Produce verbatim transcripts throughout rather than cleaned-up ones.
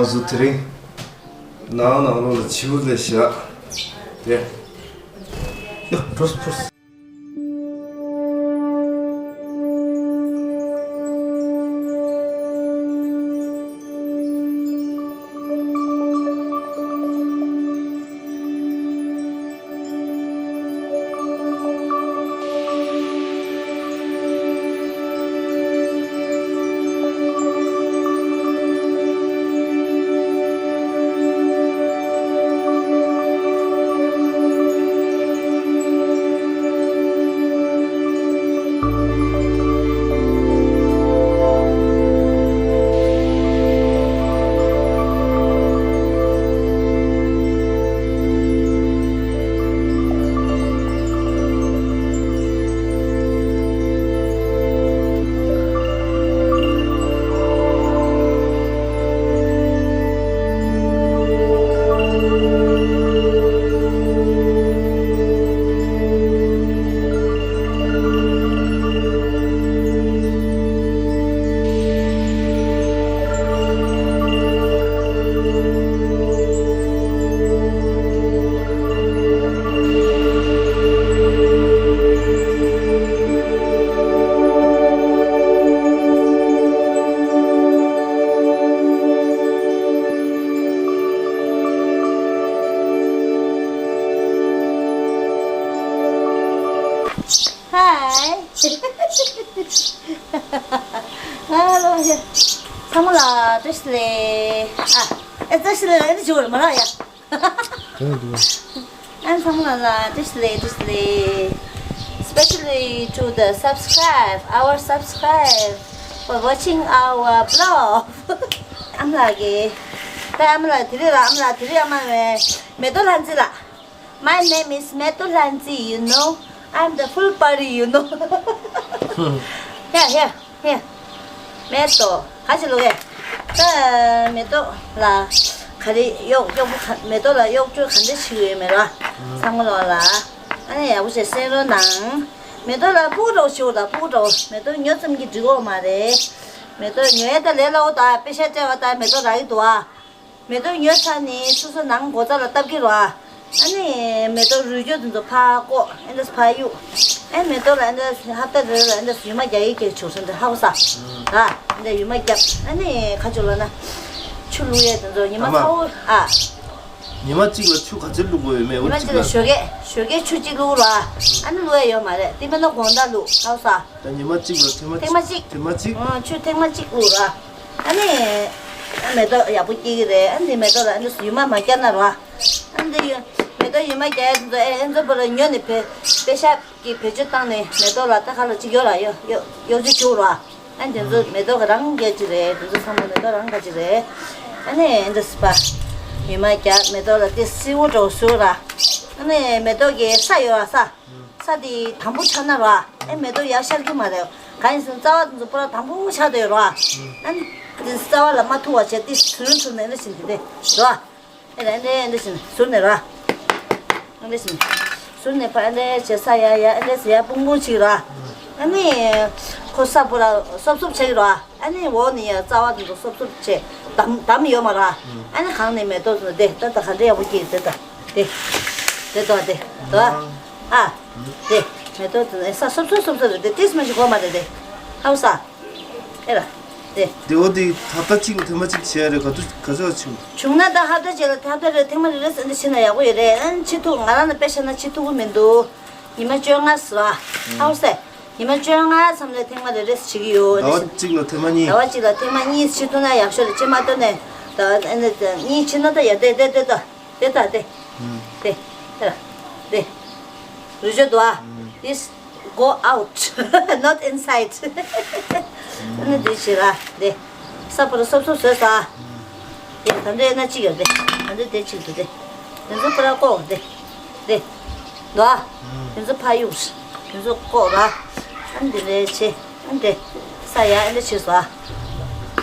བཟོ་དེ་རིང་ནང་ནང་ལོགས་ལ་བྱིའུ་ལས་བཞག་དེ། ཡ་འགྲོ་སོང་། Hi. Hello. ཚང་མ་ལ་བཀྲ་ཤིས་བདེ་ལེགས། ཨ། ཨེ་བཀྲ་ཤིས་བདེ་ལེགས་ཨེ་འདི་བྱུང་བ་མ་རག་ཡ། དེ་འདུག་ཨན་ཚང་མ་ལ་བཀྲ་ཤིས་བདེ་ལེགས། བཀྲ་ཤིས་བདེ་ལེགས། Especially to the subscribe, our subscribe for watching our vlog. ཨ་མ་ལགས་ཀྱིས། ད་ཨ་མ་ལགས་དེ་རིང་ལ་ཨ་མ་ལགས་དེ་རིང་ཨ་མ་བས་མེ་ཏོག་ལྷ་མཛེས་ལགས། My name is མེ་ཏོག་ལྷ་མཛེས, you know. I'm the full party, you know. Here, here, here. མེ་ཏོག་ག་ཅི་ལོ་གས། ད་མེ་ཏོག་ལ་ག་རེ་གཡོག་གཡོག་པོ་ག་མེ་ཏོག་ལ་གཡོག་བཅོས་ག་འདྲ་བྱེད་ཀྱི་ཡོད་མེད་ར། ཚང་མ་ལོག་ལ་ཨ་ནི་ཡག་པོ་བྱས་གསན་རོགས་གནང་། མེ་ཏོག་ལ་སྤུ་གུ་འདྲ་བོ་བྱེད་དགོས་ད། སྤུ་གུ་འདྲ་བོ། མེ་ཏོག་ཉོ་ཙམ་གྱིས་འགྲིག་གི་མ་རེད། མེ་ཏོག་ཉོ་ཡས་ད་ལས་སླ་བོ་ད། པེ་ཤ་སྤྲད་པ་ད་མེ་ཏོག་རག་གི་འདུག་ཨ། མེ་ཏོག་ཉོས་ཚར་ནས་སོ་སོ་ནང་སྒོ་རྩ་ལ་བཏབ་ཀྱི་རེད་བ། ཨ་ནི་མེ་ཏོག་རུལ་ཆོག་དེ་ཚོ་ཕར་བཀོག་ཨེ་འདྲས་ཕར་གཡུག་ཨེ་མེ་ཏོག་ལ་ཨེ་འདྲས་ཧབ་ཏ་རེ་རེ་ལ་ཨེ་འདྲས་ཡུར་མ་རྒྱག་ཡས་ཀྱི་བྱུག་སོང་དེ་ཧ་གོ་ས། ཨ་ཨེ་འདྲས་ཡུར་མ་རྒྱབ། ཨ་ནི་ཁ་ཆུ་ལ་ན་ཆུ་བླུག་ཡས་དེ་ཚོ་ཉི་མ་ཨ་མ། ཚ་བོ་ཨ། ཉི་མ་གཅིག་ལ་ཆུ་ག་ཚོད་བླུག་དགོས་ཡོད་མེད། ཉི་མ་འོ་གཅིག་གཅིག་ལ་ལ་ཞོགས་ཀས་ཞོགས་ཀས་ཆུ་གཅིག་བླུག་ར། ཨ་ནི་བླུག་ཡས་ཡོད་མ་རེད། དེ་མིན་ན་དགོང་དག་བླུག་ཧ་གོ་ས། ད་ཉི་མ་གཅིག་ལ་ཐེངས་མ་ཐེངས་མ་གཅིག་གཅིག་ཐེངས་མ་གཅིག་ཨ་ཆུ་ཐེངས་མ་གཅིག་བླུག་ར། ཨ་ནི་ཨ་མེ་ཏོག་ཡག་པོ་སྐྱེ་གི་རེད། ཨ་ནི་མེ་ཏོག་ལ་ཨ་ནི་ཡུར་མ་མ་རྒྱབ་ན་ར། ཨ་ནི་ཡུ་མེ་ཏོག་ཡུར་མ་རྒྱག་ཡས་དེ་ཚོ་ཨེ་ཨེ་ཚོ་བོ་ལ་ཉོ་ནས་བེད་པེ་ཤ་གི་བེད་སྤྱོད་བཏང་ནས་མེ་ཏོག་ལ་ད་ག་ལ་གཅིག་ཡོད་ར། ཡོ་ཡོ་ཡོ་ཅི་བྱུག་ར། ཨ་ནི་དེ་ཚོ་མེ་ཏོག་གི་རང་ག་ཅིག་རེད། དེ་ཚོ་ཚང་མ་མེ་ཏོག་རང་ག་ཅིག་རེད། ཨ་ནི་ཨེ་འདྲས་པ་ཡུར་མ་རྒྱག་མེ་ཏོག་ལ་དེ་སེར་པོ་འདྲ་བོ་བཟོས་ར། ཨ་ནི་མེ་ཏོག་གི་ས་ཡོད་ར་ས། ས་དེ་དམ་པོ་ཆགས་ན་ར། ཨེ་མེ་ཏོག་ཡར་ཤར་གྱི་མ་རེད། གང་ཡིན་ཟེར་ན་རྩ་བ་དེ་ཚོ་པུ་ར་དམ་པོ་ཆགས་བསྡད་ཡོད་ར། ཨ་ནི་དེ་རྩ་བ་ལ་མ་ཐུག་པ་བྱས་ཏེ་ཟུར་ཟུར་ནས་ཨེ་འདྲ་བྱས་ཏེ་ར། ཨེ་ར་ཨེ་འདྲ་ཨེ་འདྲ་བྱས་ནས་ཟུར་ནས་ར། ཨེ་འདྲ་བྱས་ནས་ཟུར་ནས་ཕར་ཨེ་འདྲ་བྱས་ས་ཡར་ཡར་ཨེ་འདྲ་ཟེར་ཡར་སྤུངས་སྤུངས་ཅིག་ར། ཨ་ནི་ཁོ་ས་པུ་ར་སོབ་སོབ་བྱས་ར། ཨ་ནི་འོག་ནས་ཡར་རྩ་བ་དེ་ཚོ་སོབ་སོབ་བྱས་བསྡམས་བསྡམས་ཡོད་མ་ར། ཨ་ནི་གང་ནས་མེ་ཏོག་ཚོ་དེ་ད་ད་ག་འདྲ་ཡག་པོ་སྐྱེས་དེ་ད། དེ། དེ་དོ་དེ་དོ། ཨ། དེ། མེ་ཏོག་དེ་ས་སོབ་སོབ་སོབ་སོབ་རེད་དེ་ཏིས་མ་ཞིག་གོ་མ་རེད་དེ། ཧ་གོ་ས། ཨེ་ར། དེ། དེ་འོ་དེ་ཧབ་ཏ་གཅིག་ལ་ཐེངས་མ་གཅིག་བྱེད་ཡ་རེད། ག་དུས་ག་ཚོད་བྱུང་། བྱུང་ན་ད་ཧབ་ཏ་གཅིག་ལ་ཧབ་ཏ་རེ་ཐེངས་མ་རེ་རེ་ཟེར་འདི་བྱེད་ན་ཡག་པོ་ཡོད་རེད། ཨ་ནི་བྱེད་ཐུབ་ང་རང་ལ་དཔེ་བཞག་ན་བྱེད་ཐུབ་ཀྱི་མི་འདུག་ཉི་མ་བཅོ་ལྔ་ཟེར་བ། ཧ་གོ་སེ། ཉི་མ་བཅོ་ལྔ་མཚམས་ལ་ཐེངས་མ་རེ་རེ་བྱེད་ཀྱི་ཡོད་ཟླ་བ་རེད། གཅིག་ལ་ཐེངས་མ་གཉིས། ཟླ་བ་གཅིག་ལ་ཐེངས་མ་གཉིས་བྱེད་ཐུབ་ན་ཡག་ཤོས་རེད། བྱེད་མ་ཐུབ་ན་ད་ཨ་ནི་གཉིས་བྱེད་ན་ད་ཡ་དེ་དེ་དེ་ད། དེ་ལྟ་དེ། ཨུམ། དེ། དེ་ལ། དེ། རུ་ཅོ་དུ་ཨ། ཨུམ། This go out, not inside. ཨ་ནི་དེ་བྱེད་ར་དེ། ས་ཕོར་སོབ་སོབ་བཟོས་ས། ཨུམ། དེ་ད་འདྲེ་ན་གཅིག་ཡོད་དེ། ད་འདྲེ་དེ་གཅིག་འདུག་དེ། དེ་ཚོ་ཕོར་ལ་བཀོག་དེ། དེ། དུ་ཨ། ཨུམ། དེ་ཚོ་ཕར་གཡུགས། དེ་ཚོ་བཀོག་ར། ཨ་ནི་དེ་འདྲེ་བྱེད། ཨ་ནི་དེ། ས་ཡ་ཨ་ནི་བྱེད་ས།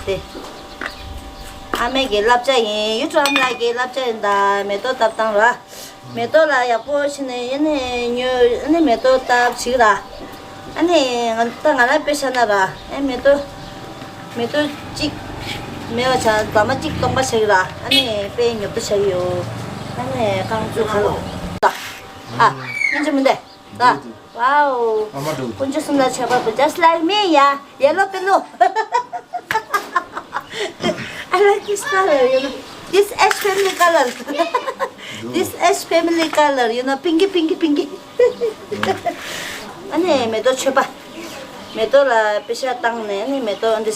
དེ། ཨ་མའི་གི་བསླབ་བྱ་ཡིན། ཡུ་ཊུབ་ཨ་མ་ལགས་ཀྱི་བསླབ་བྱ་ཡིན་ད། མེ་ཏོག་བཏབ་སྟངས་ར། མེ་ཏོག་ལ་ཡག་པོ་བྱས་ནས་ཨ་ནི་ཉོས་ཨ་ནི་མེ་ཏོག་བཏབ་བྱེད་ར། ཨ་ནི་ང་ད་ང་རང་དཔེ་བཞག་ན་ར། ཨེ་མེ་ཏོག་མེ་ཏོག་གཅིག་མེད་པ་ཆ་ཟ་མ་གཅིག་སྟོང་པ་ཆགས་ཡོད་ར། ཨ་ནི་དཔེ་ཉོབ་ཏོ་ཆགས་ཡོད། ཨ་ནི་རྐང་བཙུགས་ཁ་ལོ། ད་ཨ་སྙིང་རྗེ་མི་འདུག་ད་ཝའོ། ཨ་མ་འགྲོ། དཀོན་མཆོག་གསུམ་ལ་མཆོད་པ་པོ། Just like me, yeah, yellow pillow. I like this color, you know. This H family color. This H family color, you know, pinky, pinky, pinky. ཨ་ནི་མེ་ཏོག་མཆོད་པ། མེ་ཏོག་ལ་པེ་ཤ་བཏང་ནས། ཨ་ནི་མེ་ཏོག་འདི་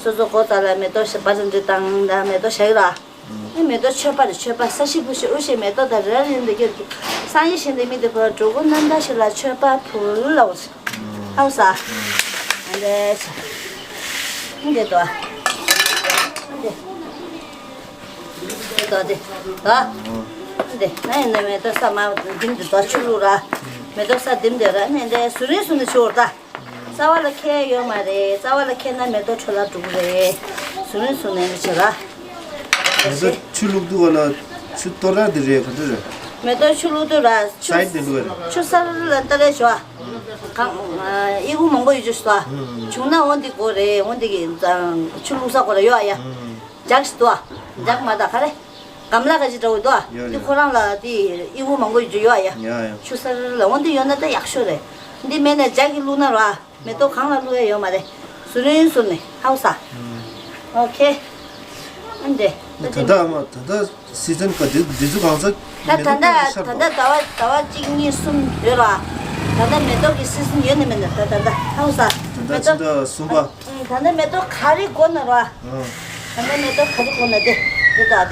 སོ་སོ་གོ་ཙ་ལ་མེ་ཏོག་ཤ་བ་རིན་འདི་བཏང་ད། མེ་ཏོག་ཞག་ར། ཨ་ནི་མེ་ཏོག་མཆོད་པ་རེད། མཆོད་པ། ས་གཞི་བུ་གཞི་དབུ་གཞི་མེ་ཏོག་དང་ར་རིན་འདི་གི་སང་ཡི་ཞིང་འདི་མི་འདི་བོ་འགྲོ་ཀུན་རྣམ་དག་ཞིག་ལ་མཆོད་པ་ཕུལ་ལོ། ཧའོ་ས། ཨ་འདི་འདི་དོ། འདི་དོ་འདི་དོ། འདི་ན་ཡིན་ན་མེ་ཏོག་ས་མ་འདིམ་འདི་དོ་ཆུ་ལུག་ར། མེ་ཏོག་ས་འདིམ་འདི་ར། ཨ་ནི་འདི་སུ་རིན་སུ་ནི་ཆུ་བོར་ད། རྩ་བ་ལ་ཁེལ་ཡོད་མ་རེད། རྩ་བ་ལ་ཁེལ་ན་མེ་ཏོག་འཕྲོ་བརླག་འགྲོ་གི་རེད། སུ་རིན་སུ་ནི་མི་བྱེད་ར། མེ་ཏོག་ཆུ་བླུགས་དུས་ག་ལ་ཆུ་གཏོར་ར་དེ་རེད། ག་འདྲ་རེད། མེ་ཏོག་ཆུ་བླུགས་དུས་ར་ཆུ་སའིཌ་དེ་བླུགས་རེད། ཆུ་སར་ལ་ལྟ་རེ་ཞོ། གང་ཨི་ཁུང་མང་པོ་ཡོད་ཆུ་ས། བྱུང་ན་འོ་འདི་གོ་རེད། འོ་འདི་གི་ཆུ་བླུགས་ས་གོ་ར་ཡོད་ཨ་ཡ། ལྗགས་ཤིག་འདུག་ཨ། ལྗགས་མ་ད་ག་རེ། གམ་ལ་ག་ཅི་འདྲ་བོ་འདུག་ཨ། ཡོད་འདི་ཡོད། ཁོ་རང་ལ་དེ་ཨི་ཁུང་མང་པོ་ཡོད་ཡོད་ཨ་ཡ། ཡ་ཡ། ཆུ་སར་ལ་འོ་འདི་ཡོད་ན་ད་ཡག་ཤོས་རེད། འདི་མེད་ན་ལྗགས་ཀྱི་བླུགས་ན་ར། མེ་ཏོག་གང་ལ་བླུག་ཡ་ཡོད་མ་རེད། ཟུར་རིང་ཟུར་ནས་ཧའོ་ས། ཨོ་ཁེ། ཨ་འདྲེ། ད་ལྟ་ཨ་མ་ད་ལྟ་སི་ཛན་ག་འདི་འདི་ཚོ་གང་ས། ད་ད་ལྟ་ད་ལྟ་ཟླ་བ་ཟླ་བ་གཅིག་གཉིས་གསུམ་ཡོད་ར། ད་ལྟ་མེ་ཏོག་གི་སི་ཛན་ཡོད་ནི་མེད་ནི། ད་ད་ད་ཧའོ་ས། ད་མེ་ལྟ་ཏོག་ཕྱི་ཟླ་གསུམ་པ། ཨ་ད་ལྟ་མེ་ཏོག་ག་རེ་དགོས་ན་ར། ཨ་ད་ལྟ་མེ་ཏོག་ག་རེ་དགོས་ན་དེ་དེ་ད་དེ། ཨ་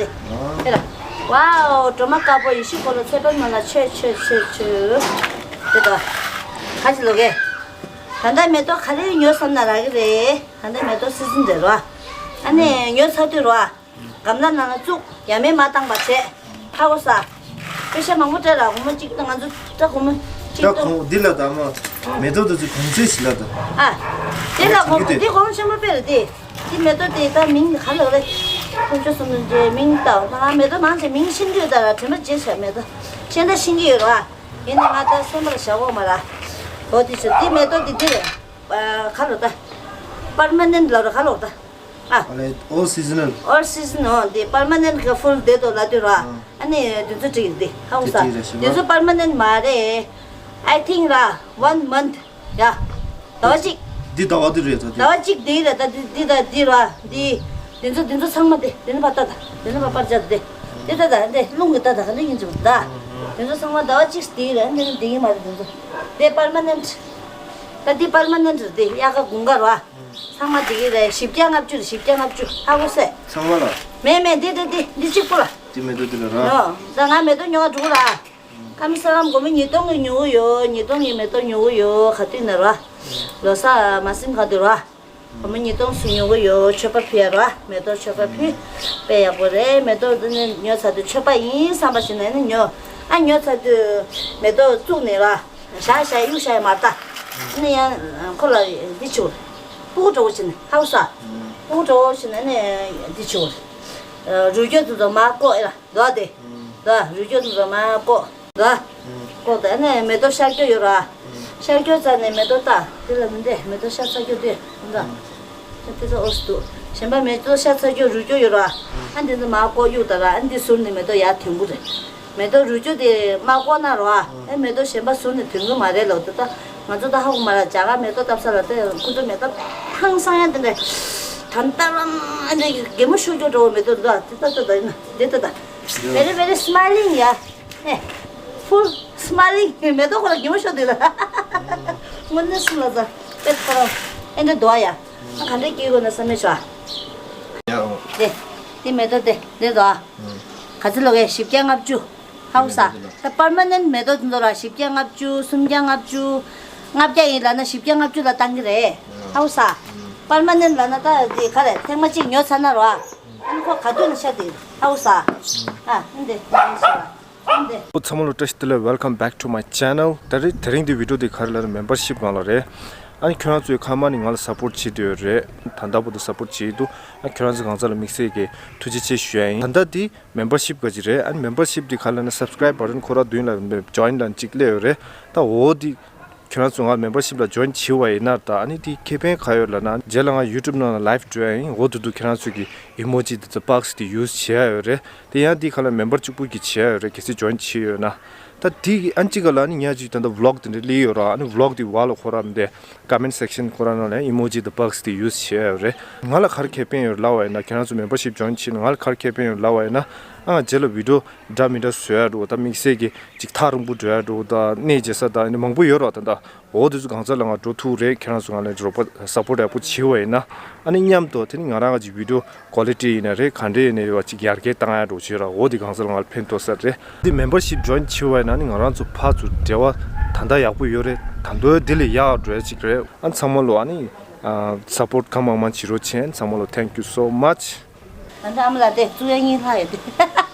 དེ་ར། ཝའོ། སྒྲོལ་མ་དཀར་པོ་ཡེ་ཤེས་འཁོར་ལོ་ཚེ་དཔལ་མ་ལ་མཆོད་མཆོད་མཆོད་མཆོད། དེ་ད། ག་ཅི་ལོ་གེ། ད་ལྟ་མེ་ཏོག་ག་རེ་ཉོ་བསམ་ན་རག་གི་རེད། ད་ལྟ་མེ་ཏོག་སི་ཛན་རེད་རོ། ཨ་ནི་ཉོ་ཚར་དུས་རོ། གམ་ལ་ནང་ལ་བཙུགས། ཡ་མེད་མ་བཏང་པ་བྱས། ཧ་གོ་ས། པེ་ཤ་མང་པོ་སྤྲད་ལ་སྒོར་མོ་གཅིག་ད་ང་ཚོ་ད་སྒོར་མོ་གཅིག་ད་ད་གོང་འདི་ལ་ད་མ་མེ་ཏོག་དེ་ཚོ་གོང་ཚད་ཞིག་ལ་ད། ཨ། དེ་ལ་སྒོར་མོ་དེ་སྒོར་མོ་ཆེན་པོ་དཔེ་རེད་དེ། དེ་མེ་ཏོག་དེ་ད་མིང་ག་ལ་རེད། ཁོང་ཚོ་སོང་ནས་མིང་ད་ང་མེ་ཏོག་མང་ཆེ་མིང་ཤེས་འདོད་ད་ར་དྲན་པ་བརྗེད་ཆ་མེད་ད། ཤེས་ད་ཤེས་ཀྱི་ཡོད་ར། ཡིན་ནའི་ང་ད་སེམས་པ་ལ་བཞག་འོག་མ་ར། འོ་དེ་ཚོ་དེ་མེ་ཏོག་དེ་དེ་རེད། ཨ་ག་ལོ་ད། པར་མ་ནེན་ལ་ར་ག་ལོ་ད། ཨ། ཨ་ལེ། ཨོལ་སི་ཛན་ནལ། ཨོལ་སི་ཛན། འོ་དེ་པར་མ་ནེན་ག་ཕུལ་དེ་དོ་ལ་དུ་ར། ཨ་ནི་དེ་ཚོ་འགྲིག་དེ་ཧ་གོ་ས། དེ་འགྲིག་ར་ཤི་བ། དེ་ཚོ་པར་མ་ནེན་མ་རེད། I think ར་one month ཡ། ཟླ་བ་གཅིག་འདི་ཟླ་བ་འདི་རེད་ད་འདི། ཟླ་བ་གཅིག་འདི་རེད་ད་འདི་འདི་ད་འདི་ར་འདི། དེ་ཚོ་དེ་ཚོ་ཚང་མ་དེ་དེ་ནི་པར་ལྟ་ད་དེ་ནི་པར་པར་བྱ་དེ། དེ་ད་ད་འདི་རླུང་གི་ད་ད་ག་འདི་ཡིན་གྱི་ད། དེ་ཚོ་ཚང་མ་ཟླ་བ་གཅིག་འདི་རེད། འདི་ནི་འདི་ཡིན་མ་རེད། དེ་ཚོ་དེ་པར་མ་ནེན་ད་འདི་པར་མ་ནེན་རེད། དེ་དབྱར་ཁ་དགུན་ཁ་ར། ཚང་མ་དེ་གི་རེད། བཞི་བརྒྱ་ལྔ་བཅུ་རེད། བཞི་བརྒྱ་ལྔ་བཅུ་ཧ་གོ་སོང་། ཚང་མ་ལ། མེད་མེད་འདི་འདི་འདི་འདི་གཅིག་པོ་ལ། དེ་མེ་ཏོག་དེ་ལ་ར། ཨོ། ད་ང་མེ་ཏོག་ཉོ་ག་འགྲོ་གི་ར། ཁ་མི་ས་ལམ་སྒོར་མོ་ཉིས་སྟོང་གི་ཉོ་གི་ཡོད། ཉིས་སྟོང་གི་མེ་ཏོག་ཉོ་གི་ཡོད། ག་དུས་ན་ར། ལོ་གསར་མ་ཟིན་ག་དུས་ར། སྒོར་མོ་ཉིས་སྟོང་ཙམ་ཉོ་གི་ཡོད། མཆོད་པ་ཕུལ་ཡ་ར། མེ་ཏོག་མཆོད་པ་ཕུལ། དཔེ་ཡག་པོ་རེད། མེ་ཏོག་འདི་ནི་ཉོ་ཚར་དུས་མཆོད་པ་ཡིན་བསམ་པ་ཞིག་ན་ནི་ཉོ། ཨ་ཉོ་ཚར་དུས་མེ་ཏོག་བཙུགས་ནས་ར། བཞག་བཞག་གཡུག་བཞག་ཡ་མ་རེད་ད། ནི་ཡང་ཁོ་ལ་འདི་བྱུག་སྤུ་གུ་འདྲ་བོ་བྱས་ནས་ཧ་གོ་ས། སྤུ་གུ་འདྲ་བོ་བྱས་ནས་ནི་འདི་བྱུག་རུལ་སྐྱོ་དེ་ཚོ་མར་བཀོག་ཡ་ལ་འདུག་དེ། འདུག་རུལ་སྐྱོ་དེ་ཚོ་མར་བཀོག་འདུག་བཀོག་དེ་ནས་མེ་ཏོག་ཤར་སྐྱོ་ཡོད་ར། ཤར་སྐྱོ་རྩ་ནས་མེ་ཏོག་ལྟ། དེ་ལ་མི་འདྲ། མེ་ཏོག་ཤར་ཚར་སྐྱོ་དེ་འདུག་དེ་ཚོ་ཨོ་སི་འདུག་གཞན་པ་མེ་ཏོག་ཤར་ཚར་སྐྱོ་རུལ་སྐྱོ་ཡོད་ར། ཨ་འདི་ཚོ་མར་བཀོག་གཡུག་ད་ར། ཨ་འདི་ཟུར་ནས་མེ་ཏོག་ཡར་ཐོན་གི་རེད། མེ་ཏོག་རུལ་སྐྱོ་དེ་མར་བཀོག་ན་ར། ཨ་མེ་ཏོག་གཞན་པ་ཟུར་ནས་ཐོན་གི་མ་རེད་ལོ། དེ་ད་ང་ཚོ་ད་ཧ་གོ་མ་ར། རྒྱ་གར་མེ་ཏོག་བཏབ་ས་ལ་དེ་ཁོ་ཚོ་མེ་ཏོག་ཧང་སང་ཡ་དེ་འདྲ་ད་ལྟ་རང་ཨ་འདྲ་གད་མོ་ཤོར་སྐྱོ་འདྲ་བོ་མེ་ཏོག་འདུག་དེ་ད་ད་ད་ཡིན་ན་དེ་ད་ད། Very very smiling ཡ། ཨེ། Full smiling མེ་ཏོག་ཁོ་ལ་གད་མོ་ཤོར་འདུག་ལ། དངོས་གནས་སུ་ལ་ཟ། དཔེ་ཁོ་རང་ཨེ་འདྲ་འདུག་ཡ། ང་ག་འདྲ་སྐྱེ་དགོས་ན་བསམ་མེད་ཤོག་ཨ། ཡ་འོ། དེ། དེ་མེ་ཏོག་དེ་འདི་འདུག་ཨ། ག་ཚོད་ལོ་གས། བཞི་བརྒྱ་ལྔ་བཅུ། ཧ་གོ་ས། ད་པར་མ་ནེན་མེ་ཏོག་འདི་ཚོ་ར་བཞི་བརྒྱ་ལྔ་བཅུ། སུམ་བརྒྱ་ལྔ་བཅུ། ལྔ་བརྒྱ་ཡིན་ལབ་ན་བཞི་བརྒྱ་ལྔ་བཅུ་ལ་བཏང་གི་རེད། ཧ་གོ་ས། པར་མ་ནེན་ལབ་ན་ད་འདི་ག་རེ་ཐེངས་མ་གཅིག་ཉོ་ཚར་ན་ར། ཨ་ནི་ཁོ་ག་དུས་ནས་ཤར་དེ་ཧ་གོ་ས། ཨ་འདི་འདི་ཤར་བ་འདི། ཨོ་ཚང་མ་ལ་བཀྲ་ཤིས་བདེ་ལེགས། Welcome back to my channel. ད་རེས་དེ་རིང་འདི་བི་ཌིའོ་འདི་ག་རེ་ལབ་ན་མེམ་བར་ཤིབ་སྒང་ལ་རེད། ཨ་ནི་ཁྱོད་རང་ཚོའི་ཁ་མ་ནི་ང་ལ་སབ་པོར་བྱེད་དུ་ཡོད་རེད། ད་ལྟ་བར་དུ་སབ་པོར་བྱེད་འདུག་ཨ་ཁྱོད་རང་ཚོ་གང་ཚ་ལ་དམིགས་བསལ་གྱི་ཐུགས་རྗེ་ཆེ་ཞུ་ཡ་ཡིན། ད་ལྟ་འདི་མེམ་བར་ཤིབ་ག་ཅི་རེད། ཨ་ནི་མེམ་བར་ཤིབ་འདི་ག་ལབ་ན་སབ་སི་ཀ་རའིབ་བ་ཊན་ཁོ་ར་མདུན་ལ་ཇོ་ཡིན་ལབ་ཅིག་སླེབས་ཡོད་རེད། ད་འོ་འདི་ ཁྱེད་རང་ཚོ་ང་མེམ་བར་ཤིབ་ལ་ཇོ་ཡིན་བྱེད་པ་ཡིན་ན། ད་ཨ་ནི་དེ་ཁེ་ཕན་ག་ཡོད་ལབ་ན། རྗེས་ལ་ང་ཡུ་ཊུབ་ནང་ལ་ལའིབ་འགྲོ་ཡ་ཡིན། འོ་དེ་དུས་ཁྱེད་རང་ཚོ་གི་ཨི་མོ་ཇི་དེ་ཚོ་པག་སི་དེ་ཡུ་སི་བྱེད་ཡ་ཡོད་རེད། དེ་ཡང་དེ་ཁ་ལ་མེམ་བར་གཅིག་པུ་གི་བྱེད་ཡ་ཡོད་རེད། གལ་སྲིད་ཇོ་ཡིན་བྱེད་ཡོད་ན། ད་དེ་གི་ཨ་ནི་གཅིག་ག་ལ་ཨ་ནི་ཉག་གཅིག་ད་ལྟ་བི་ལོག་དེ་འདྲ་སླེབས་ཡོད་ར། ཨ་ནི་བི་ལོག་དེ་བ་ལ་ཁོ་ར་མི་འདི་ཀོ་མེན་སེག་ཤན་ཁོ་ར་ནང་ལ་ཨི་མོ་ཇི་དང་པག་སི་དེ་ཡུ་སི་བྱེད་ཡ་ཡོད་རེད། ང་ལ་ག་རེ་ཁེ་ཕན་ཡོད་ལབ་པ་ཡིན་ན། ཁྱེད་རང་ཚོ་མེམ་བར་ཤིབ་ཇོ་ཡིན་བྱེད་ན་ང་ལ་ག་རེ་ཁེ་ཕན་ཡོད་ལབ་པ་ཡིན་ན། ཨ་རྗེས་ལ་བི་ཌི་ཡོ་འདྲ་མི་འདྲ་བཟོ་ཡ་འགྲོ། ད་དམིགས་བསལ་གྱི་ཅིག་ཐག་རིང་པོ་འགྲོ་ཡ་འགྲོ། ད་གནས་མཇལ་ས་ད་ཨ་ནི་མང་པོ་ཡོད་ར། ད་ད་འོ་དེ་ཚོ་གང་ས་ལ་ང་འགྲོ་ཐུབ་རེད། ཁྱེད་རང་ཚོ་ང་ལ་རོགས་པ་སབ་པོ་ཊི་ཡག་པོ་བྱེད་པ་ཡིན་ན། ཨ་ནི་མཉམ་དུ་དེ་ནི་ང་རང་གི་བི་ཌི་ཡོ་ཀོ་ལི་ཊི་ཡིན་ན་རེད། ག་འདྲ་ཡིན་ན་རེད་བ། ཅིག་ཡར་རྒྱས་བཏང་ཡ་འགྲོ་བྱེད་ར། འོ་དེ་གང་ས་ལ་ང་ལ་ཕན་ཐོགས་ས་རེད། དེ་མེམ་བར་ཤིབ་ཇོ་ཡིན་བྱེད་པ་ཡིན་ན་ནི་ང་རང་ཚོ་ཕར་ཚུར་འབྲེལ་བ་ད་ལྟ་ཡག་པོ་ཡོད་རེད། ད་དུང་དེ་ལས་ཡག་འགྲོ་ཡ་ཅིག་རེད། ཨ་ཚང་མ་ལོ་ཨ་ནི་སབ་པོ་ཊི་གང་མང་མང་བྱེད་རོགས་བྱེད། ཚང་མ་ལོ་thank you so much། ད་ལྟ་ཨ་མ་ལགས་དེ་བཙུགས་ཡ་གཉིས་ལྷག་ཡོད་དེ།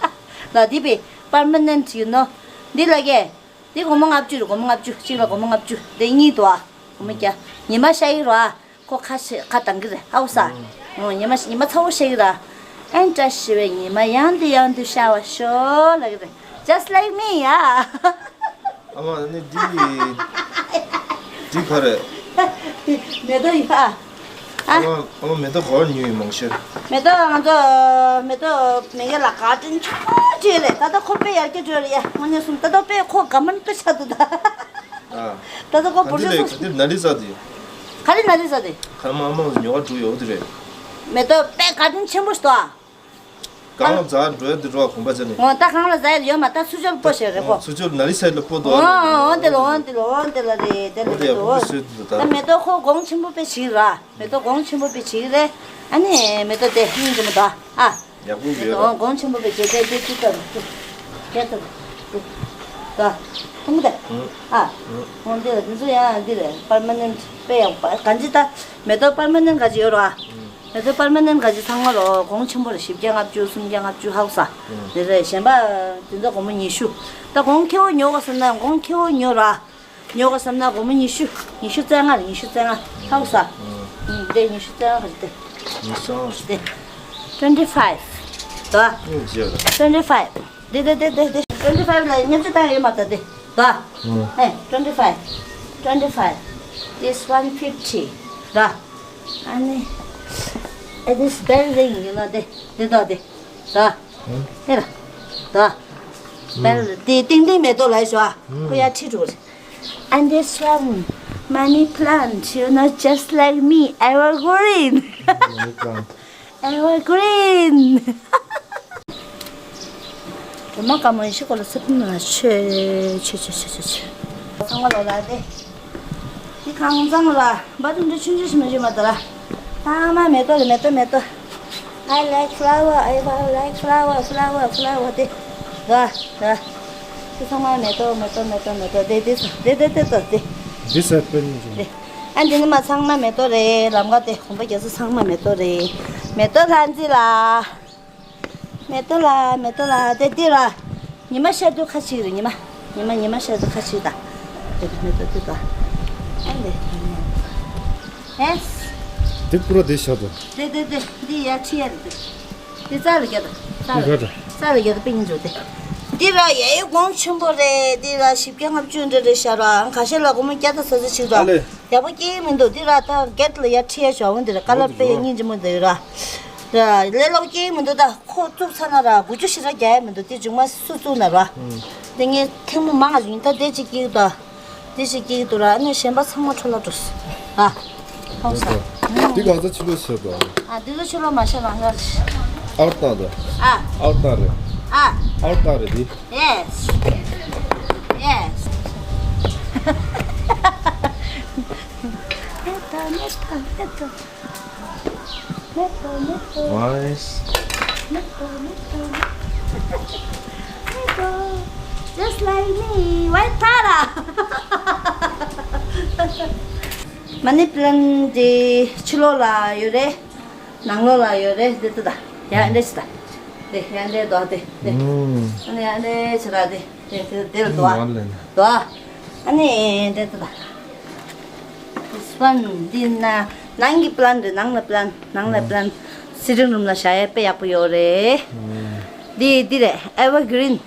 ལ་འདི་པའི་པར་མ་ནན་ཊི་ཡིན་ནོ། འདི་ལ་གས། འདི་སྒོར་མོ་ལྔ་བཅུ་རེད། སྒོར་མོ་ལྔ་བཅུ། གཅིག་ལ་སྒོར་མོ་ལྔ་བཅུ། འདི་གཉིས་འདུག་ཨ། སྒོར་མོ་བརྒྱ། ཉི་མ་ཤར་གྱི་རེད་ཨ། ཁོ་ཁ་ཤས་ཁ་གདངས་ཀྱི་རེད། ཧའུ་ས། ཨོ་ཉི་མ་ཉི་མ་ཚ་བོ་ཤར་གྱི་རེད་ཨ། ཨན་བཀྲ་ཤིས་པའི་ཉི་མ་ཡང་དུ་ཡང་དུ་ཤར་བར་ཤོག་ལབ་ཀྱི་རེད། Just like me ཡ། ཨ་མ་ནི་འདི་འདི་ག་རེད། མེ་ཏོག་ཡ། ཨ་མ་ཨ་མ་མེ་ཏོག་ག་པར་ཉོས་ཡིན་མང་ཤོས། མེ་ཏོག་ང་ཚོ་མེ་ཏོག་མེ་གེ་ལ་ག་དྲིན་ཆུང་ཆུང་རེད། ད་ལྟ་ཁོ་དཔེ་ཡར་རྒྱས་འགྲོ་རེད་ཡ། དངོས་གནས་གསུངས་ད་ལྟ་དཔེ་ཁོ་དགའ་མ་དཔེ་ཆགས་འདུག་ད། ཨ། ད་ལྟ་ཁོ་བོར་ཤོག་སོང་། ག་འདི་ནཱ་ལི་ས་དེ། ག་རེ་ནཱ་ལི་ས་དེ། ཁ་མ་མང་ཉོ་བ་འགྲོ་ཡོད་དེ་རེད། མེ་ཏོག་དཔེ་ག་དྲིན་ཆེན་པོ་ཞིག་འདུག་ཨ། གང་ལ་འཛར་འགྲོ་ཡ་དེ་འགྲོ་བ་གོམ་པ་ཅན་ནི། འོ་ད་གང་ལ་འཛར་ཡོད་མ། ད་ཚུར་ཕྱོགས་སྤོ་ཞེས་རེད་གོ། ཚུར་ཕྱོགས་ནཱ་ལི་ས་ལ་སྤོ་འདུག་འོ་འོ་འོ་དེ་ལ་འོ་དེ་ལ་འོ་དེ་ལ་རེད། དེ་ལ་འོ་དེ་རེད་ཡ་འོ། སྤོ་སྤོ་ད་ད་མེ་ཏོག་ཁོ་གོང་ཆེན་པོ་དཔེ་བྱེད་ར། མེ་ཏོག་གོང་ཆེན་པོ་དཔེ་བྱེད་རེད། ཨ་ནི་མེ་ཏོག་དེ་སྙིང་རྗེ་མོ་ད་ཨ། ཡག་པོ་མེ་ཡོད་ཏོག་ར། གོང་ཆེན་པོ་དཔེ་བྱེད་དེ་དེ་ཅི་ལྟར་ཅི་ལྟར་ཅི་ལྟར་ད་མཐོང་གི་དེ། ཨ། འོ་འདི་ལ་འདི་ཚོ་ཡང་འདི་རེད། པར་མ་ནན་ཊི་དཔེ་ཡག་པ་གང་ཅི་ད་མེ་ཏོག་པར་མ་ནན་ཊི་ག་ཅི་ཡོད་ར། ཨ་དེ་པར་མ་ནན་ག་ཅི་ཚང་མ་ལོ་གོང་ཆེན་པོ་རེད། བཞི་བརྒྱ་ལྔ་བཅུ་སུམ་བརྒྱ་ལྔ་བཅུ་ཧའུ་ས། ཨ་དེ་རེད། གཞན་པ་དེ་ཚོ་སྒོར་མོ་ཉི་ཤུ། ད་གོང་ཁེ་བོ་ཉོ་ག་བསམ་ན་གོང་ཁེ་བོ་ཉོ་ར། ཉོ་ག་བསམ་ན་སྒོར་མོ་ཉི་ཤུ། ཉི་ཤུ་རྩ་ལྔ་རེད། ཉི་ཤུ་རྩ་ལྔ་ཧའུ་ས། ཨ་དེ་ཉི་ཤུ་རྩ་ལྔ་ག་ཅི་དེ། ཉི་ཤུ་རྩ་ལྔ་ག་ཅི་དེ། Twenty five། ད། ཨ་ཇེ་ལ། Twenty five། དེ་དེ་དེ་དེ་དེ། Twenty five་ལ་ཉམས་ཆུ་བཏང་ཡོད་མ་ད་དེ། ད། ཨ་ཨེ་twenty five། Twenty five། This one fifty། ད། ཨ་ནི། It is bell ring, you know, དེ་དེ་ད་དེ། ད། ཨ་དེ་ལ། ད། bell དེ་ཏིང་ཏིང་མེ་ཏོག་ལ་ཞོ། ཁོ་ཡ་ཁྲི་དྲུག་རེད། And this one, money plant, you know, just like me, evergreen. Money plant. Evergreen. རོ་མ་དཀར་མོ་ཡེ་ཤེས་ཀོ་ལ་སེ་ཕུ་མ་ཆེ་ཆེ་ཆེ་ཆེ་ཆེ། ཚང་མ་ལོ་ལ་དེ། དེ་ཁང་ཚང་ལ་བ་དུང་འདྲ་ཆུང་ཆུང་ཞིག་མ་བྱེད་མ་ད་ལ། ཚང་མ་མེ་ཏོག་རེད། མེ་ཏོག་མེ་ཏོག I like flower, I like flower, flower, flower, flower. ད་ད། དེ་ཚང་མ་མེ་ཏོག་མེ་ཏོག་མེ་ཏོག་མེ་ཏོག་དེ་དེ་དེ་དེ་དེ་དེ། This happened. དེ། ཨ་འདི་ནི་མ་ཚང་མ་མེ་ཏོག་རེད། ལམ་ཁ་དེ་གོམ་པ་རྒྱག་ས་ཚང་མ་མེ་ཏོག་རེད། མེ་ཏོག་ལྷ་མཛེས་ལ། མེ་ཏོག་ལ་མེ་ཏོག་ལ་དེ་འདི་ལ། ཉི་མ་ཤར་དུས་ཁ་ཕྱིར་རེད། ཉི་མ། ཉི་མ་ཉི་མ་ཤར་དུས་ཁ་ཕྱིར་ད། དེ་མེ་ཏོག་དེ་ད། ཨ་འདི། ཨེས། དེ་པུ་ར་དེ་ཤར་དུ། དེ་དེ་དེ་འདི་ཡ་ཁྲི་ཡ་རེད་དེ། དེ་རྩ་ལ་རྒྱ་ད། རྩ་ལ། དེ་ག་ད། རྩ་ལ་རྒྱ་ད་པིང་འཇོག་དེ། འདི་ར་ཡ་ཡི་གོང་ཆེན་པོ་རེད། འདི་ར་བཞི་བརྒྱ་ལྔ་བཅུ་འདྲ་རེད་ཤག་ར། ཁ་ཤས་ལ་སྒོར་མོ་བརྒྱ་དང་ས་ཚོད་ཅིག་ར། ཨ་ལེ། ཡག་པོ་སྐྱེ་གི་མི་འདུག་འདི་ར་ད་གེ་ཊི་ལ་ཡ་ཁྲི་ཡ་ཞོ་འོ་འདི་ར་ཀ་ལར་དཔེ་ཡ་སྙིང་རྗེ་མོ་འདི་ར། ར་ལས་སླ་པོ་སྐྱེ་གི་མི་འདུག་ད་ཁོ་བཙུགས་ཚར་ན་ར་དགུ་བཅུ་ཞེ་དྲག་རྒྱག་ཡ་མི་འདུག་དེ་མཇུག་མ་སུ་བཙུགས་ན་ར། ཨུམ། དེ་ངས་ཐེངས་མ་མང་ང་ཞིག་ད་དེ་གཅིག་སྐྱེ་གི་འདུག་དེ་ཞིག་སྐྱེ་གི་འདུག་ར། ཨ་ནི་གཞན་པ་ཚང་མ་འཕྲོ་བརླག་འགྲོ་སོང་། ཨ། ཧོ་ས། འདི་གང་ཚ་ཕྱི་ལོ་ཤེས་དང་། ཨ་འདི་ཚོ་ཕྱི་ལོ་མ་ཤེས་ལང་ཤར། ཨར་ཏང་དང་། ཨ། ཨར་ཏང་རེད། ཨ། ཨར་ཏང་རེད་འདི། Yes. Yes. མེ་ཏོག་མེ་ཏོག་མེ་ཏོག་མེ་ཏོག་མེ་ཏོག Nice. མེ་ཏོག་མེ་ཏོག་མེ་ཏོག Just like me. Why Tara? མ་ནི་པི་ལན་དེ་ཕྱི་ལོགས་ལ་ཡོད་རེད། ནང་ལོགས་ལ་ཡོད་རེད། དེ་ལྟ་ད། ཡ་འདྲ་ཞིག་ད། དེ་ཡ་འདྲ་དོ་དེ་དེ། ཨུམ། ཨ་ནི་ཡ་འདྲ་ཞིག་ད་དེ་དེ་དེ་དེ་ལ་དོ། ཨུམ། དོ། ཨ་ནི་དེ་ལྟ་ད། This one འདི་ན་ནང་གི་པི་ལན་རེད། ནང་ལ་པི་ལན། ནང་ལ་པི་ལན། སི་ཊིང་རུམ་ལ་བཞག་ཡ་དཔེ་ཡག་པོ་ཡོད་རེད། ཨུམ། འདི་འདི་རེད། ཨེ་ཝར་གི་རིན།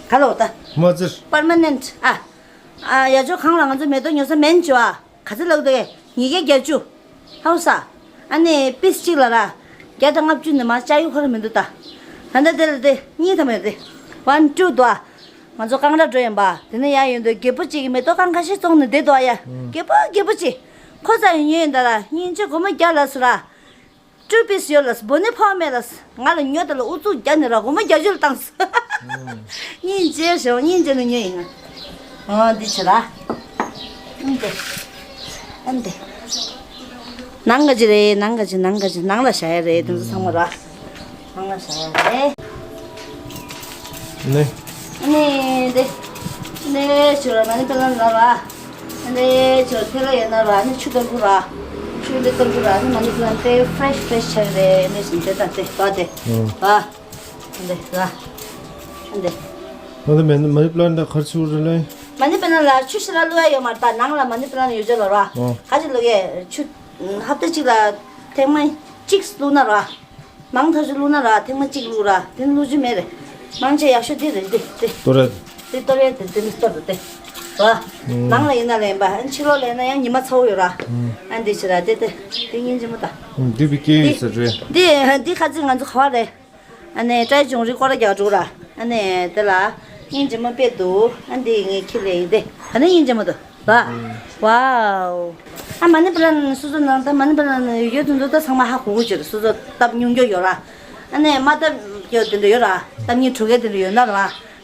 ག་ལོ་ད། མ་ཙིར། པར་མ་ནེན་ཊི། ཨ། ཨ་ཡ་ཅོ་གང་ལ་ང་ཚོ་མེ་ཏོག་ཉོ་ས་མེད་ཅོ་ཨ། ག་ཚོད་ལབ་འདུག་གས། ཉིས་བརྒྱ་བརྒྱད་ཅུ། ཧའུ་ས། ཨ་ནི་པིས་གཅིག་ལ་ར། བརྒྱ་དང་ལྔ་བཅུ་ནས་མར་ལྕགས་ཡུ་ཁོ་ར་མི་འདུག་ད། ད་ལྟ་དེ་ལ་དེ་གཉིས་ཐམ་ཡོད་དེ། ཝན་ཊུ་དོ་ཨ། ང་ཚོ་རྐང་ར་འགྲོ་ཡིན་པ། དེ་ནས་ཡར་ཡོང་དུས་རྒད་པོ་གཅིག་གིས་མེ་ཏོག་རྐང་ཁ་ཤས་བཙོང་ནས་བསྡད་འདུག་ཨ་ཡ། རྒད་པོ་རྒད་པོ་གཅིག་ཁོ་ཚ་ཡོད་ཉོས་ཡིན་ད་ལ་སྙིང་རྗེ་སྒོར་མོ་བརྒྱ་ལ་སུ་ར། ཊུ་པིས་ཡོད་ལ་སྦོ་ནི་ཕོ་མེ་ལ། ང་ལ་ཉོ་ད་ལ་ཨུ་ཚུགས་རྒྱག་ནི་ར་སྒོར་མོ་བརྒྱད་ཅུ་ལ་བཏང་སོང་། སྙིང་རྗེ་ཞོ་སྙིང་རྗེ་ལ་ཉོས་ཡིན། ཨོ་འདི་ཆི་ར། ཨ་འདི། ཨ་འདི། ནང་ག་ཅི་རེད། ནང་ག་ཅི། ནང་ག་ཅི། ནང་ལ་བཞག་ཡ་རེད། དེ་ཚོ་ཚང་མ་ར། ནང་ལ་བཞག་ཡ་རེད། ནེ། ནེ་འདི། ནེ་ཆུ་ར་མ་ནི་པ་ལ་ན་ར། ནེ་ཆུ་ཐེ་ལ་ཡོད་ན་ར། ནི་ཆུ་དམ་བུ་ར། ཆུ་འདི་དམ་བུ་ར། ནི་མ་ནི་པ་ལ་ཏེ་ཕྲེཤ་ཕྲེཤ་ཆགས་རེད། ནེ་སིན་ཏེ་ད་ཏེ་བ་ཏེ་བ། འདི་ར། འདི། ང་ཚོ་མ་ནི་པ་ལན་ད་ག་རེ་ཆུ་རེད་ལེ། མ་ནི་པ་ལ་ལ་ཆུ་ཞེ་དྲག་བླུག་ཡ་ཡོད་མ་རེད། ད་ནང་ལ་མ་ནི་པ་ལ་ཡོད་ཅོག་ལ་ར། ཨོ། ག་ཅི་བླུག་གས། ཆུ་ཧབ་ཏ་གཅིག་ལ་ཐེངས་མ་གཅིག་བླུག་ན་ར། མང་ཐག་ཆོད་བླུག་ན་ར་ཐེངས་མ་གཅིག་བླུག་ར། དེ་ནི་བླུག་རྒྱུ་མེད་རེད། མང་ཆེ་ཡག་ཤོས་འདི་རེད། འདི་འདི། གཏོར་རེད། འདི་གཏོར་རེད། འདི་འདི་ནི་གཏོར་རེད་དེ། ར། ནང་ལ་ཡིན་ན་ལ་ཡིན་པ། ཨ་ཕྱི་ལོགས་ལ་ཡིན་ན་ཡང་ཉི་མ་ཚ་བོ་ཡོད་ར། ཨ་འདི་ཕྱི་ར་དེ་དེ། དེ་སྙིང་རྗེ་མོ་ད། འདི་བི་ཀེ་ཡི་ས་རེད། འདི་འདི་ཁ་ཚིག་ང་ཚོ་ག་བ་རེད། ཨ་ནི་ཏྲའི་ཅུང་རི་ཀོ་ར་རྒྱག་འགྲོ་ར། ཨ་ནི་དེ་ལ་སྙིང་རྗེ་མོ་དཔེ་འདུག་ཨ་འདི་ངའི་ཁྱི་ལས་ཡིན་ཏེ། ཨ་ནི་སྙིང་རྗེ་མོ་འདུག་ཝ། ཝའོ། ཨ་མ་ནི་པ་ལན་སོ་སོ་ནང་ད་མ་ནི་པ་ལན་ཡོད་དེ་ཚོ་ད་ཚང་མ་ཧ་གོ་གོ་ཅིག་སོ་སོ་སྟབས་ཉུང་སྐྱོ་ཡོད་ར། ཨ་ནི་མ་སྟབས་སྐྱོ་དེ་འདྲ་ཡོད་ར། སྟབས་ཉིན་གྲོ་གེ་དེ་འདྲ་ཡོད་ན་ར།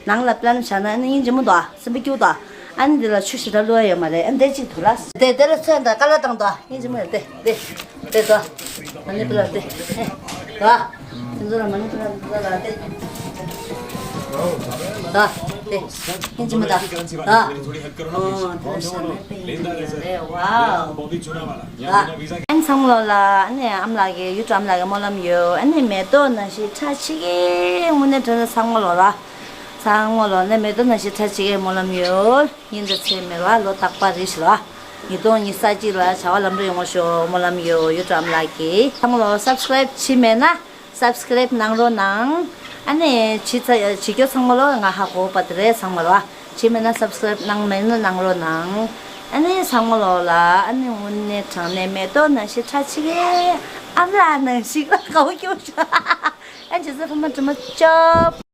ནང་ལ་པ་ལན་བཞག་ན་ཨ་ནི་སྙིང་རྗེ་མོ་འདུག་ཨ། སེམས་པ་སྐྱིད་པོ་འདུག་ཨ། ཨ་ནི་འདི་ལ་ཆུ་ཞེ་དྲག་བླུག་ཡ་ཡོད་མ་རེད། ཨ་འདི་གཅིག་ཐུག་ལ། དེ་དེ་ལ་ཚོན་དང་ཀ་ལ་བཏང་འདུག་ཨ། སྙིང་རྗེ་མོ་རེད་དེ་དེ། དེ་དོ། མ་ནི་པ་ལ་དེ། དོ། དེ་ཚོ་ལ་མ་ནི་པ་ལ་དེ་ཚོ་ལ་དེ། དོ། དེ། སྙིང་རྗེ་མོ་དང་། དོ། ཨོ། དེ་ལ་ཤ་མེད་པའི་ཡིན་རེད། ཝའོ། དོ། ཨན་ཚང་ལོ་ལ་ཨ་ནི་ཨམ་ལགས་ཀྱི་ཡུ་ཊུབ་ཨམ་ལགས་ཀྱི་སྨོན་ལམ་ཡོད། ཨ་ནི་མེ་ཏོག་ནང་བཞིན་ཁྲ་ཆེ་གེ་དངོས་གནས་དྲང་གནས་ཚང་མ་ལོ་ར། ཚང་མ་ལོ་ནས་མེ་ཏོག་ནང་བཞིན་ཁྲ་ཆེ་གེ་སྨོན་ལམ་ཡོད། ཉིན་དང་མཚན་མེད་པ་ལོ་རྟག་པར་རེ་ཞིག་ལ། ཉིས་སྟོང་ཉི་ཤུ་རྩ་གཅིག་ལ་བྱ་བ་ལམ་འགྲོ་ཡོང་བ་ཤོག་སྨོན་ལམ་ཡོད། ཡུ་ཊུབ་ཨམ་ལགས་ཀྱི་ཚང་མ་ལོ་སབ་སི་ཀ་རེབ་བྱས་མེད་ན་སབ་སི་ཀ་རེབ་གནང་རོགས་གནང་། ཨ་ནི་བྱེད་ཚ་བྱེད་རྒྱུ་ཚང་མ་ལོ་ང་ཧ་གོ་བ་དེ་རེད། ཚང་མ་ལོ་བྱས་མེད་ན་སབ་སི་ཀ་རེབ་གནང་མེད་ན་གནང་རོགས་གནང་། ཨ་ནི་ཚང་མ་ལོ་ལ་ཨ་ནི་དངོས་གནས་དྲང་གནས་མེ་ཏོག་ནང་བཞིན་ཁྲ་ཆེ་གེ་ཨམ་ལགས་ནང་བཞིན་ལ་དགའ་བོ་སྐྱོ་ཤོག་ཨ་ཇི་ཟེར་ཕ་མ་དྲི་མ་ཅོབ།